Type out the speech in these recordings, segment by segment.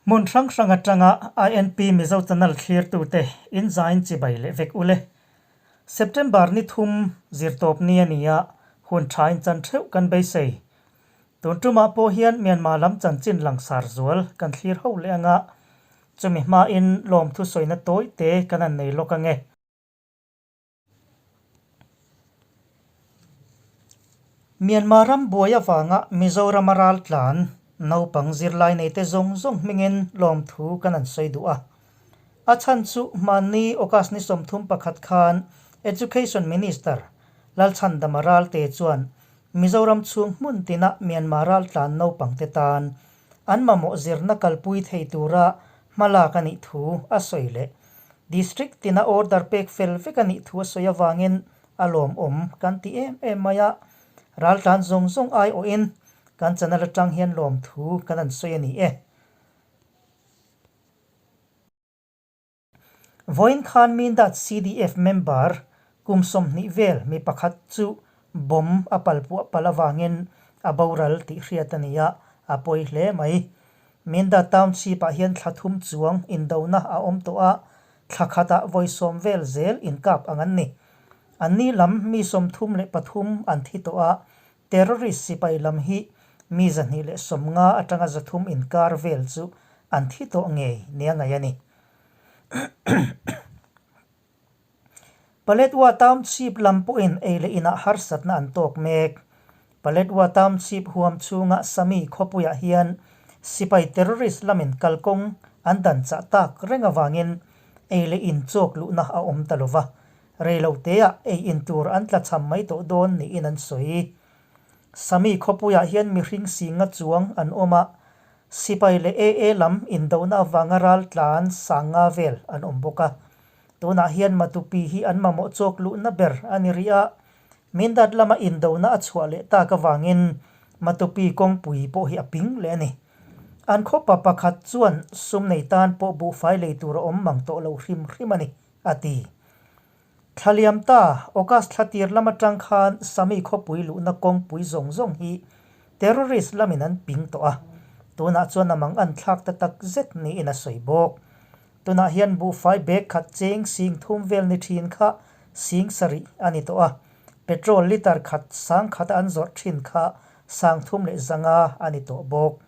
Hmun hrang hrang atanga INP Mizo Channel thlirtute in zain chibai leh vek ule. September ni thum zirtawp ni a ni a, hun tha in chan theuh kan beisei. Tun tumah pawh hian Myanmar lam chanchin langsar zual kan thlir ho leh anga, chumi hmain lawmthu sawina tawi te kan han nei lawk ange. Myanmar ram buai avanga Mizorama raltlan naupang zirlai neite zawng zawng hmingin lawmthu kan an sawi duh a. A chhan chu hmanni August ni 31 khan Education Minister Lalchhandama Ralte chuan Mizoram chhung hmun tina Myanmar raltlan naupangte tan an mamawh zirna kalpui thei tura hmalak a nih thu a sawi leh. District tina order pek fel vek a nih thu a sawi avangin a lawmawm kan ti em em mai a, raltlan zawng zawng aiawhin kan channel atang hian lawmthu kan han sawi a ni e. Vawiin khan Mindat CDF member kum 20 vel mi pakhat chu bomb a pal puah palh avangin a boral tih hriat a ni a, a pawi hle mai. Mindat Township ah hian thla thum chuang indona a awm tawh a, thla khatah vawi sawm vel zel inkap ang an ni. Anni lam mi 33 an thi tawh a, terrorist sipai lam hi mi 250 atanga 300 inkar vel chu an thi tawh ngei nia ngaih a ni. Paletwa Township lam pawhin ei leh inah harsatna an tawk mek. Paletwa Township huam chhunga Sami khawpuiah hian sipai terrorist lamin kalkawng an dan chah tak reng avangin ei leh in chawk luhna a awm ta lova, reiloteah ei in tur an tlachham mai tawh dawn niin an sawi. Sami khawpuiah hian mihring singa chuang an awm a, sipai leh AA lam indona avanga raltlan sanga vel an awm bawk a. Tunah hian Matupi hi an mamawh chawk luhna ber a ni rih a, Mindat lama indona a chhuah leh tak avangin Matupi kawngpui pawh hi a ping leh a ni. An khawpa pakhat chuan sum nei tan pawh buhfai lei tur a awm mang tawh lo hrim hrim a ni, a ti. Thla liam ta, August thla tir lam atang khan Sami khawpui luhna kawngpui zawng zawng hi terrorist lamin an ping tawh a, tunah chuan a mang an thlak ta tak zet niin a sawi bawk. Tunah hian buhfai bag khat cheng sing thum vel ni thin kha sing sarih a ni tawh a, petrol litre khat sang khata an zawrh thin kha sang thum leh zanga a ni tawh bawk.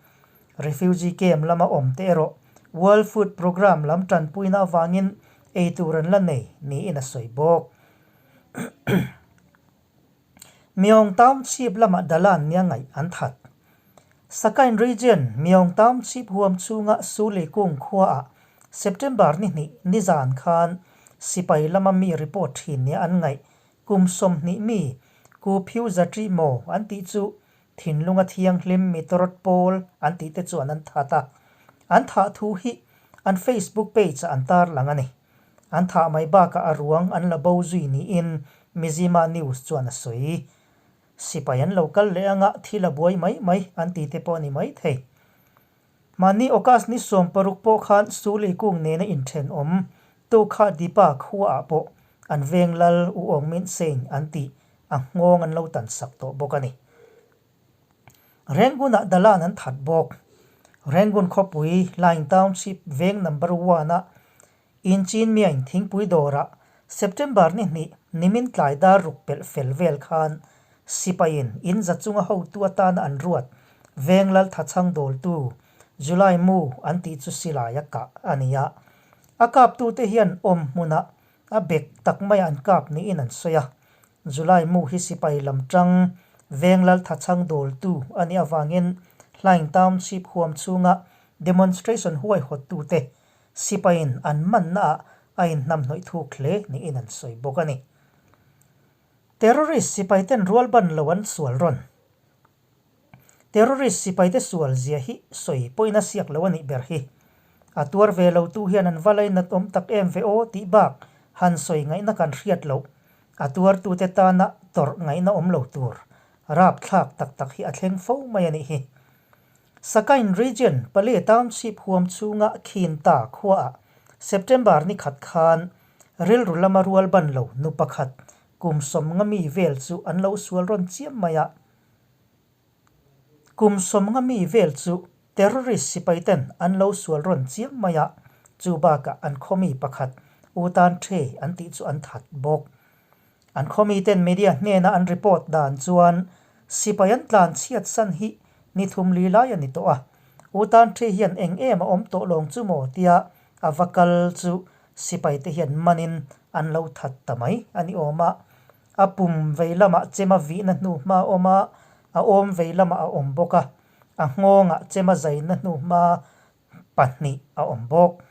Refugee camp lama awm te erawh World Food Programme lam tanpuina avangin ei tur an la nei niin a sawi bawk. Myaung Township lamah Dalan nia ngaih an that. Sakain Region, Myaung Township huam chhunga Suli kung khuaah September ni hnih nizan khan sipai lama mi report thin nia an ngaih kum 20 mi Ku Phyu Zatri Maw an tih chu thinlunga thianghlim mi tawrawt pawl an tih te chuan an that a. An thah thu hi an Facebook page ah an tarlang a ni. An thah mai bakah a ruang an la bo zui niin Mizzima News chuan a sawi. Sipai an lo kal leh anga thil a buai mai mai an ti te pawh a ni mai thei. Mahni August ni 16 pawh khan Suli kung nena inthenawm Tukha Dipa khuaah pawh an veng lal U Aung Min Sein an tih a nghawng an lo tan sak tawh bawk a ni. Rangoon-ah Dalan an that bawk. Rangoon khawpui Hlaing Township veng number one-a Inchin Myaing thingpui dawrah September ni hnih nimin tlai dar ruk pelh fel vel khan sipaiin in za chunga hotu atana an ruat veng lal thachhang dawltu July Mu an tih chu silai a kah a ni a. A kaptute hian awm hmunah a bek tak maiah an kap niin an sawi a. July Mu hi sipai lam tang veng lal thachhang dawltu a nih avangin Hlaing Township huam chhunga demonstration huaihawttute sipaiin an mannaah a inhnamhnawih thuk hle niin an sawi bawk a ni. Terrorist sipaiten rualban lo an sual rawn. Terrorist sipaite sual zia hi sawi pawhin a siak lo a nih ber hi. A tuar ve lo tu hian an va lainat awm tak em ve aw tih bak han sawi ngaihna kan hriat loh. A tuartute tana tawrh ngaihna awm lo tur rapthlak tak tak hi a thleng fo mai a nih hi. Sakain Region, Pale Township huam chhunga Khinta khuaah September ni khat khan rilru lama rual ban lo nu pakhat kum 50 mi vel chu an lo sual rawn chiam mai a. Kum 50 mi vel chu Terrorist sipai ten an lo sual rawn chiam mai a, chu bakah an khawmi pakhat U Tan Htwe an tih chu an that bawk. An khawmi ten media hnena an report dan chuan sipai an tlan chhiat san hi ni thum li lai a ni tawh a, U Tan Htwe hian eng em a awm tawh lawng chu maw tia a va kal chu sipai te hian manin an lo that ta mai a ni awm a. A pum vei lamah chema vihna hnu hma a awm a, a awm vei lamah a awm bawk a, a nghawngah chema zaina hnu hma pahnih a awm bawk.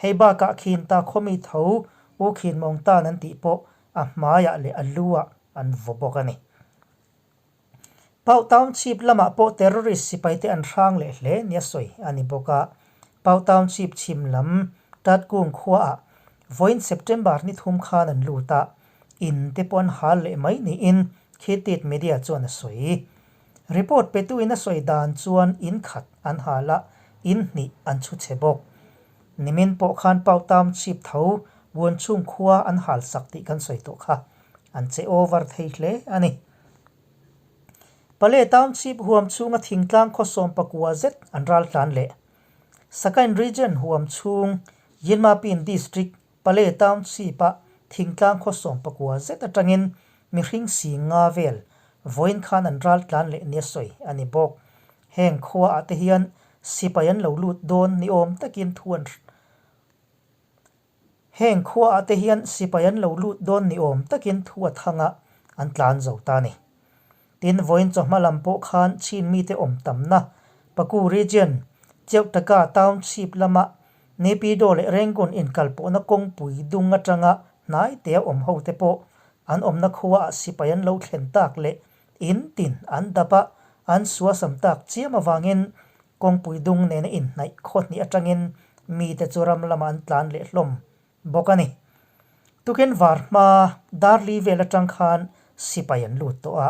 Hei bakah khin ta khawmi tho U Khin Mawng Tan an tih pawh a hmaiah leh a luah an vaw bawk a ni. Pau Township lamah pawh terrorist sipaite an hrang leh hle nia sawi a ni bawk a. Pau Township chhim lam Tatkung khuaah vawiin September ni thum khan an lut a, in te pawh an hal leh mai niin Khitit Media chuan a sawi. Report petuin a sawi dan chuan in khat an hal a, in hnih an chhu chhe bawk. Nimin pawh khan Pau Township tho Buanchhung khua an hal sak tih kan sawi tawh kha. An che over thei hle a ni. Pale Township huam chhunga thingtlang khawsawm pakua zet an ral tlan leh. Sakain Region huam chhung Yinmapin District Pale Township-a thingtlang khawsawm pakua zet atangin mihring si nga vel vawiin khan an ral tlan leh nia sawi a ni bawk. Heng khuaah te hian sipai an lo lut dawn ni awm takin thu an Heng khuaah te hian sipai an lo lut dawn ni awm takin thu a thang a, an tlan zo ta a ni. Tin, vawiin chawhma lam pawh khan Chin mite awm tamna Paku Region, Cheutaka Township lama Naypyidaw leh Rangoon inkalpawhna kawngpui dung atanga hnai tea awm ho te pawh an awmna khuaah sipai an lo thlen tak leh in tin an dap a, an suasam tak chiam avangin Kawngpui dung nena inhnaih khaw hnih atangin mite chu ram lamah an tlan leh hlawm bawk a ni. Tukin var hma Darli vel atang khan sipai an lut tawh a,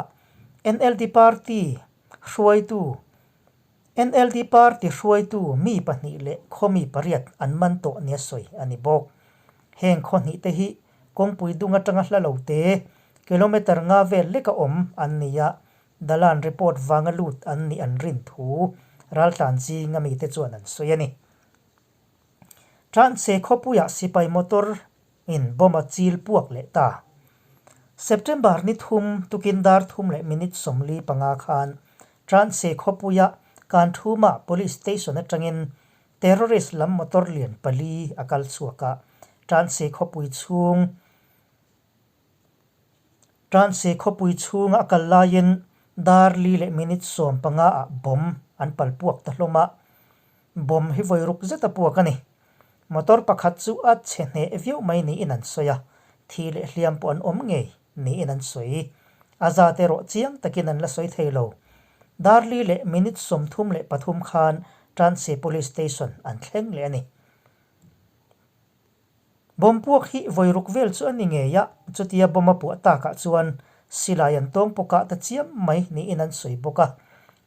NLD party hruaitu NLD party hruaitu mi pahnih leh khaw mi pariat an man tawh nia sawi a ni bawk. Heng khaw hnih te hi kawngpui dung atanga hla lo te kilometre nga vel leka awm an ni a, Dalan report vanga lut an nih an rin thu raltlan zinga mite chuan an sawi a ni. Transe khawpuiah sipai motor in bomb a chil puak leh ta. September ni thum tukin dar thum leh minute 45 khan Transe khawpuia Kanthuma Police Station atangin terrorist lam motor lian pali a kal chhuak a, Transe khawpui chhung Transe khawpui chhunga a kal laiin dar li leh minute 15 ah bomb an pal puak ta hlawm a, bomb hi vawi ruk zet a puak a ni. Motor pakhat chu a chhe hneh viau mai niin an sawi a, thi leh hliam pawh an awm ngei niin an sawi. A zat erawh chiang takin an la sawi thei lo. Dar li leh minute 33 khan Transe Police Station an thleng leh a ni. Bomb puak hi vawi ruk vel chu a ni ngei a, chutia bomb a puah takah chuan silai an tawng pawkah ta chiam mai niin an sawi bawk a,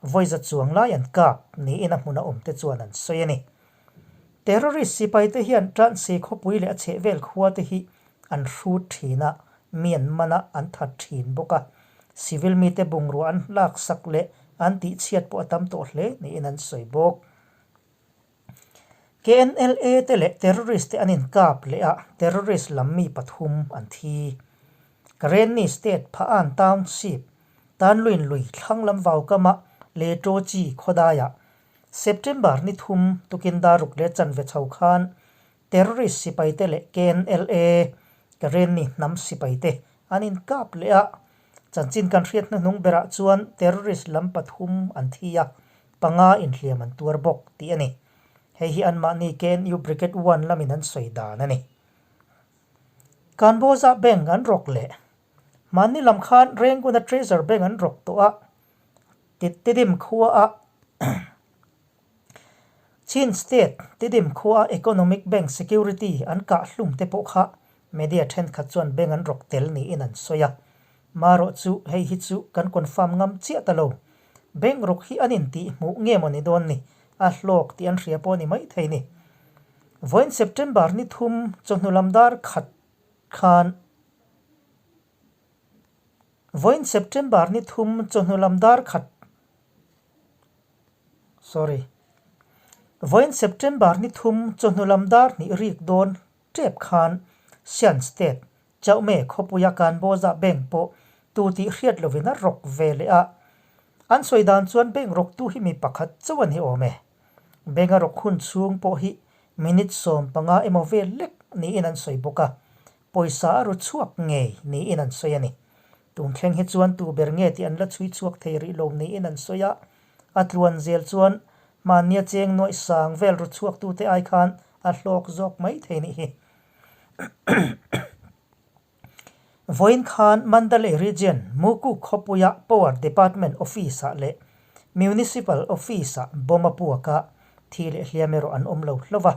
vawi za chuang lai an kap niin a hmuna awmte chuan an sawi a ni. Terrorist sipaite hian Transi khawpui leh a chhehvel khuate hi an hrut thin a, mi an man a, an that thin bawk a, civil mite bungrua an laksak leh an tihchhiat pawh a tam tawh hle niin an sawi bawk. KNLA te leh terrorist te an inkap leh a, terrorist lam mi pathum an thi. Karenni State Pha-an Township, Tanluin lui thlang lam vaukama Leṭawchi khawdaiah September ni thum tukin daruk leh chanve chho khan terrorist sipaite leh KNLA, Karenni hnam sipaite an inkap leh a, chanchin kan hriat hnuhnung berah chuan terrorist lam pathum an thi a, panga inhliam an tuar bawk tih a ni. Hei hi anmahni KNU Brigade One lamin an sawi dan a ni. Kanbawza Bank an rawk leh. Hmanni lam khan Renguna Treasure Bank an rawk tawh a, Tidim khua a Chin State Tidim khua a Economic Bank Security an kah hlum te pawh kha media thenkhat chuan bank an rawk tel niin an sawi a. Marawh chu hei hi chu kan confirm ngam chiah ta lo. Bank rawk hi an intih hmuh nge maw ni dawn ni? A hlawk tih an hria pawh a ni maithei ni. Vawiin September ni thum chawhnu lam dar khat khan Vawiin September ni thum chawhnu lam dar khat Sorry. Vawiin September ni thum chawhnu lam dar hnih rik dawn tep khan Shan State, Chauhme khawpuia Kanbawza bank pawh tu tih hriat lovin a rawk ve leh a. An sawi dan chuan bank rawktu hi mi pakhat chauh a ni awm e. Bank a rawk hun chhung pawh hi minute 15 emaw vel lek niin an sawi bawk a, pawisa a ru chhuak ngei niin an sawi a ni. Tun thleng hi chuan tu ber nge tih an la chhui chhuak thei rih lo niin an sawi a, a tluan zel chuan mahnia cheng nuaih sang vel ru chhuaktute ai khan a hlawk zawk mai thei nih hi. Vawiin khan Mandalay Region Mukuk khawpuia Power Department Office-ah leh Municipal Office-ah bomb a puak a, thi leh hliam erawh an awm lo hlauh a.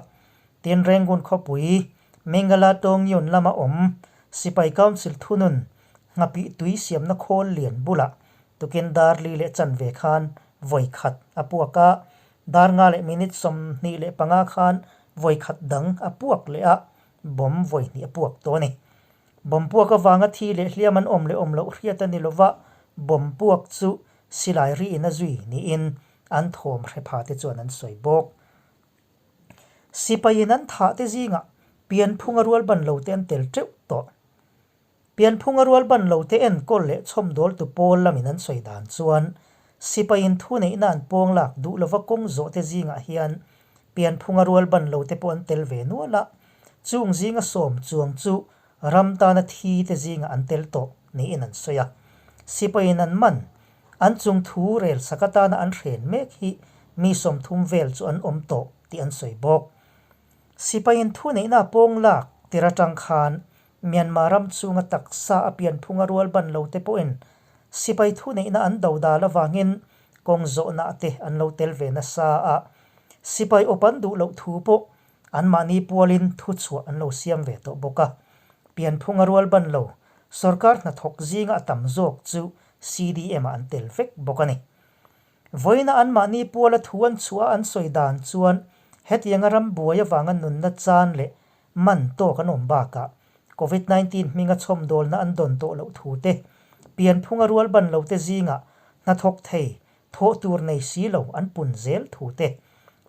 Tin, Rangoon khawpui Mingala Tawngyun lama awm Sipai Council thunun nghapih tui siamna khawl lian bulah tukin dar li leh chanve khan vawi khat a puak a, dar nga leh minute 25 khan vawi khat dang a puak leh a, bomb vawi hnih a puak tawh a ni. Bomb puak avanga thi leh hliam an awm leh awm loh hriat a ni lova, bomb puak chu silai riin a zui niin an thawm hre pha te chuan an sawi bawk. Sipaiin an thah te zingah pianphunga rual ban lo te an tel teuh tawh. Pianphunga rual ban lo te enkawl leh chhawmdawltu pawl lamin an sawi dan chuan sipaiin thuneihna an pawng lak duh lova kawng zawh te zingah hian pianphunga rual ban lo te pawh an tel ve nual a, chung zinga sawm chuang chu ram tana thi te zingah an tel tawh niin an sawi a. Sipaiin an man An chung thu rel sak atana an hren mek hi mi 30 vel chu an awm tawh tih an sawi bawk. Sipaiin thuneihna pawng lak tir atang khan Myanmar ram chunga taksa a pianphunga rual ban lo te pawhin sipai thuneihna an do dal avangin kawng zawhna te an lo tel ve nasa a, sipai awp an duh loh thu pawh anmahni pualin thuchhuah an lo siam ve tawh bawk a. Pianphunga rual ban lo sorkar hnathawk zinga a tam zawk chu CDM ah an tel vek bawk a ni. Vawiina anmahni puala thu an chhuah a an sawi dan chuan hetianga ram buai avanga nunna chan leh man tawk an awm bakah Covid 19 hminga chhawmdawlna an dawn tawh loh thu te, pianphunga rual ban lo te zingah hnathawk thei thawh tur nei si lo an pun zel thu te,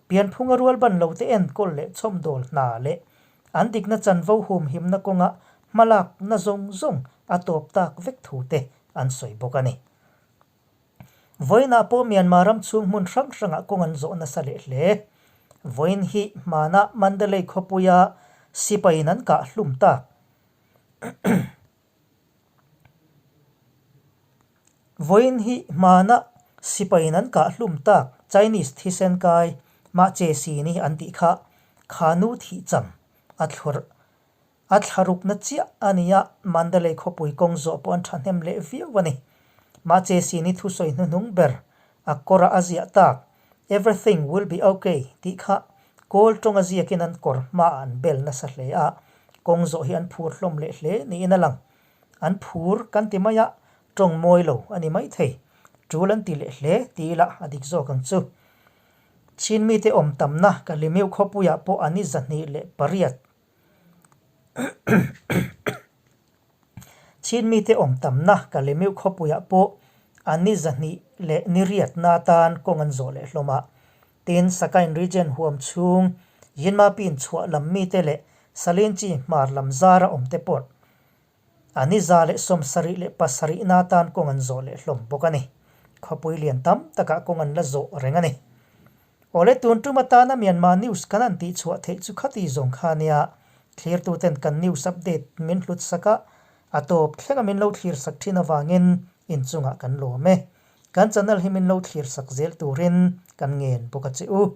pianphunga rual ban lo te enkawl leh chhawmdawl hna leh an dikna chanvo humhimna kawnga hmalakna zawng zawng a tawp tak vek thu te an sawi bawk a ni. Vawiinah pawh Myanmar ram chhung hmun hrang hrangah kawng an zawh nasa leh hle. Vawiin hi hmanah Mandalay khawpuia sipaiin an kah hlum tak. Vawiin hi hmanah sipaiin an kah hlum tak Chinese thisen kai mah che si ni an tih kha kha nu thih cham a thlawrh A thlarukna chiah a ni a, Mandalay khawpui kawng zawh pawh an thahnem leh viau a ni. Mahse Sini thusawi hnuhnung ber a kawrah a ziah tak, Everything will be okay tih kha kawl tawnga ziakin an kawr hmaah an bel nasa hle a, kawng zawh hi an phur hlawm leh hle niin a lang. An phur kan ti mai a, tawng mawi lo a ni maithei. Tul an ti leh hle ti ila a dik zawk ang chu. Chin mite awm tamna Kalimiu khawpuiah pawh an i 208. Chin mite awm tamna Kalemiu khawpuiah pawh an ni 28 atan kawng an zawh leh hlawm a. Tin, Sakain Region huam chhung Yinmapin chhuah lam mite leh Salinchi hmar lam zara awmte pawh an ni 177 atan kawng an zawh leh hlawm bawk a ni. Khawpui lian tam takah kawng an la zawh reng a ni. Awle tun tum atana Myanmar news kan han tih chhuah theih chu khati zawng kha nia, thlirtuten kan news update min hlut sak a, a tawp thlenga min lo thlir sak thin avangin inchungah kan lawm e. Kan channel hi min lo thlir sak zel turin kan ngen bawk a che u.